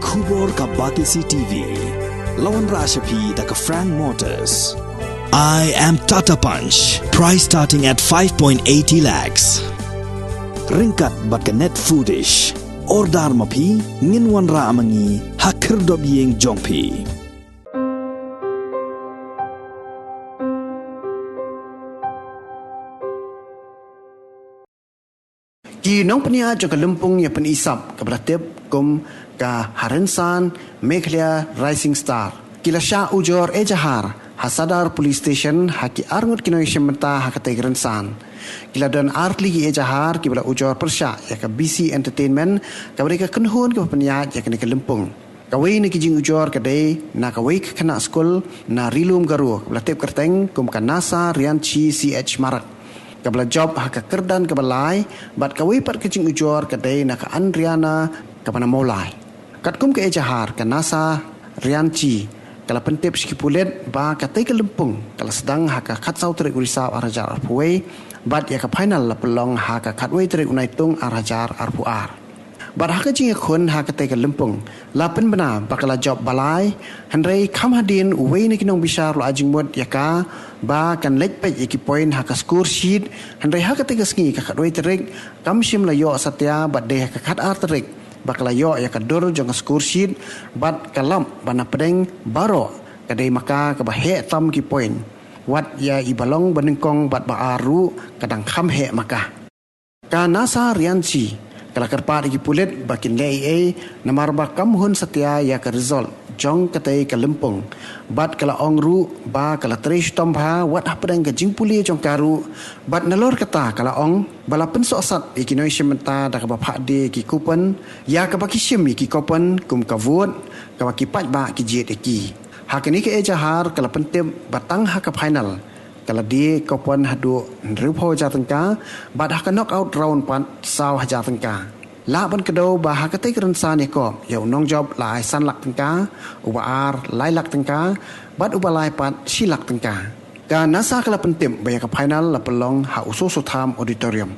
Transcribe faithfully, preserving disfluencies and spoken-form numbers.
Khubor ka Batesi T V. La wanrah sha phi da ka Frank Motors. I am Tata Punch. Price starting at five point eighty lakhs. Ryngkat bad ka Net Foodish. Order ma phi, ngin wanrah ma ngi ha khyrdop ïing jong phi. Ki nongpynïaid jong ka lympung ïa pynisap kaba la tip kum ka Harensan Meghalaya Rising Star ki la shah ujor ejahar ha Sadar Police Station ha ki arngut ki nongïashim bynta ha katei ka rynsan. Ki la don artylli ki ejahar kiba la ujor pyrshah ïa ka B C Entertainment, kaba dei ka kynhun kaba pynïaid ïa kane ka lympung. Kawei na ki jingujor ka dei na kawei ka khynnah skul na Ri Lum Garo kaba la tip kyrteng kum ka Nasa Rianchi C H Marak, kaba la jop ha ka kyrdan kaba lai, bad kawei pat ka jingujor ka dei na ka Andriana kaba na Mawlai. Katkum ka ejahar, ka Nasa Rianchi ka la pyntip sha ki pulit ba katei ka lympung ka la sdang ha ka khatsaw tarik u Risaw ar hajar arphew wei, bad ïa ka final la pynlong ha ka khatwei tarik u Naitung ar hajar arphew ar. Bad ha ka jingïakhun ha katei ka lympung, la pynbna ba ka la jop balai, hynrei kham hadien uwei na ki nongbishar u la ai jingmut ïa ka ba kan leit peit ïa ki point ha ka score sheet, hynrei ha katei ka sngi, ka khatwei tarik, kam shym la ïoh satia, bad dei ha ka khatar tarik ba ka la ïoh ïa ka dur jong ka score sheet, bad ka lap ba na pdeng baroh ka dei ma ka kaba heh tam ki point. Wat ïa i ba long banyngkong bad ba ar ruh ka dang kham heh ma ka. Ka Nasa Rianchi ka la kyrpad ïa ki pulit ba kin leh ei ei namar ba kam hun satia ïa ka result jong katei ka lympung, bad ka la ong ruh ba ka la trei shitom bha wat hapdeng ka jingpule jong ka ruh, bad nalor kata ka la ong ba la pynsohsat ïa ki nongïashim bynta da kaba phah die ïa ki coupon, ïa kaba ki shim ïa ki coupon kum ka vote, kaba ki paidbah ki jied ïa ki. Ha kane ka ejahar ka la pyntip ba tang ha ka final ka la die coupon haduh hynriewphew hajar tyngka, bad ha ka knockout round pat saw hajar tyngka. Lah ban kdew ba ha katei ka rynsan ïakob, ïa u nongjop la ai san lak tyngka, uba ar lai lak tyngka, bad uba lai pat shi lak tyngka. Ka Nasa ka la pyntip ba ïa ka final la pynlong ha u Soso Tham Auditorium.